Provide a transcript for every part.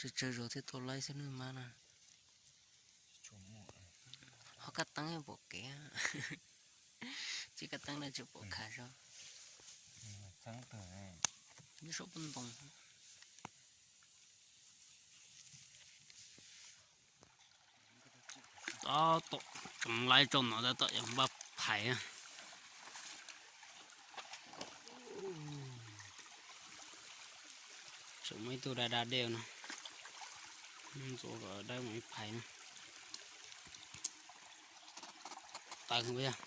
Tsawg tsawg zaus thiaj tau laib xwb nawb mas na. Ho kab teeb pom kev, tsis kab teeb no tsis pom khav zog. Nyob saum pob ntoo. Tab tom tsoom laib tso no tab tom yuav npaj phais. Tseem muaj ib tug da da dej no, ntxuav kom dawb mus ib phais na. Tawv yog.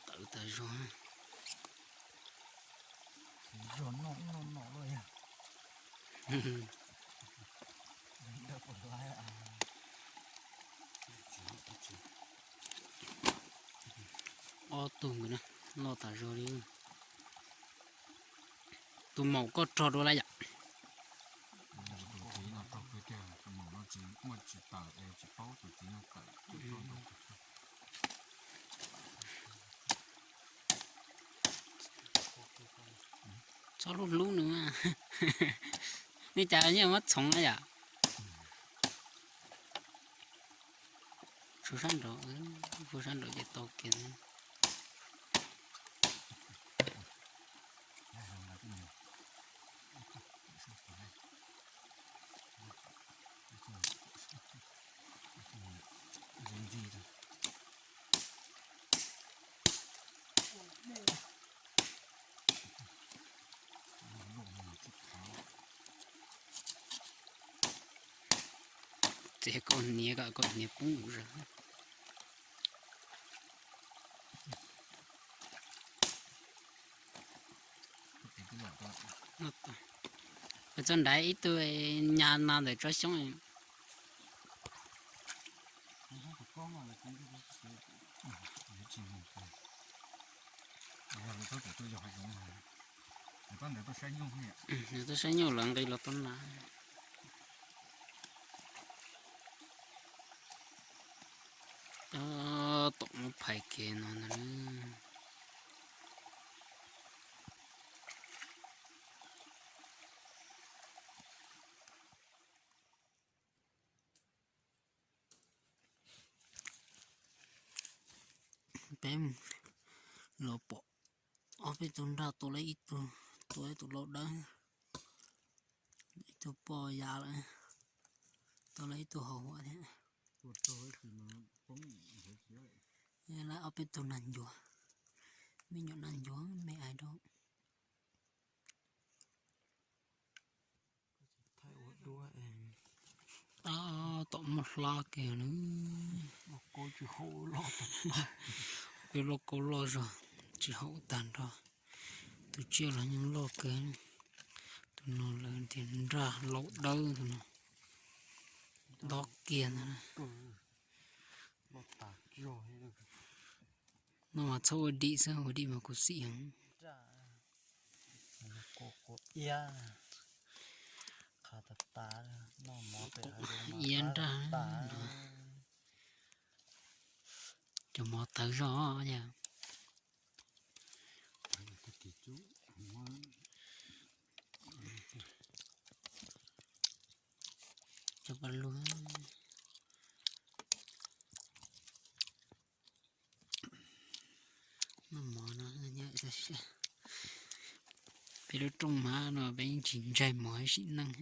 Tawv tas zog. Zog noj noj noj luaj yog. Ob tug nkawd na, loj tas zog li. Tus maum koj rog dua lawm yom? Tus txiv no rog kawg tiag, tus maum no tsis muaj tsis tawm es tsis paub tus txiv no tawm. Txhob hlub hlub nws mas. Nej cas yeej muab txhoov na yom? Tshuav sab nraud, tshuav sab nraud ces tau kiag. Txiav koj hniav kom koj hniav poob zog. Txog nrad ib tug nyab no ntawm tsob xyoob. Nws tuaj saib nyuj lawv nqis los tau na. Tab tom muab phais kiag no ntag. Peb los pom ob peb tug nraj tua lawm ib tug, tua ib tug lau dawb, ib tug poj ya lawm, tua lawm ib tug hauv huam thiab. Ob peb tug nas ncuav, me nyuam nas ncuav me ais rau. Tab tom muaj hlob kiag na. Peb lauj kaub loj zog, tsis haum tag nrho. Tus tsiaj los yeej loj kawg. Tus no lawv tias nraj lau dawb tus no. Dob kiag ntag. No mas txhob ua dim xwb, ua dim mas khuv xim heev. Iab nraj, cov mov tawv zog yog. Cov paj lug. Noj mov no, peb lub rooj hmab no peb yeej tsis ntsaig mov ib sim neej.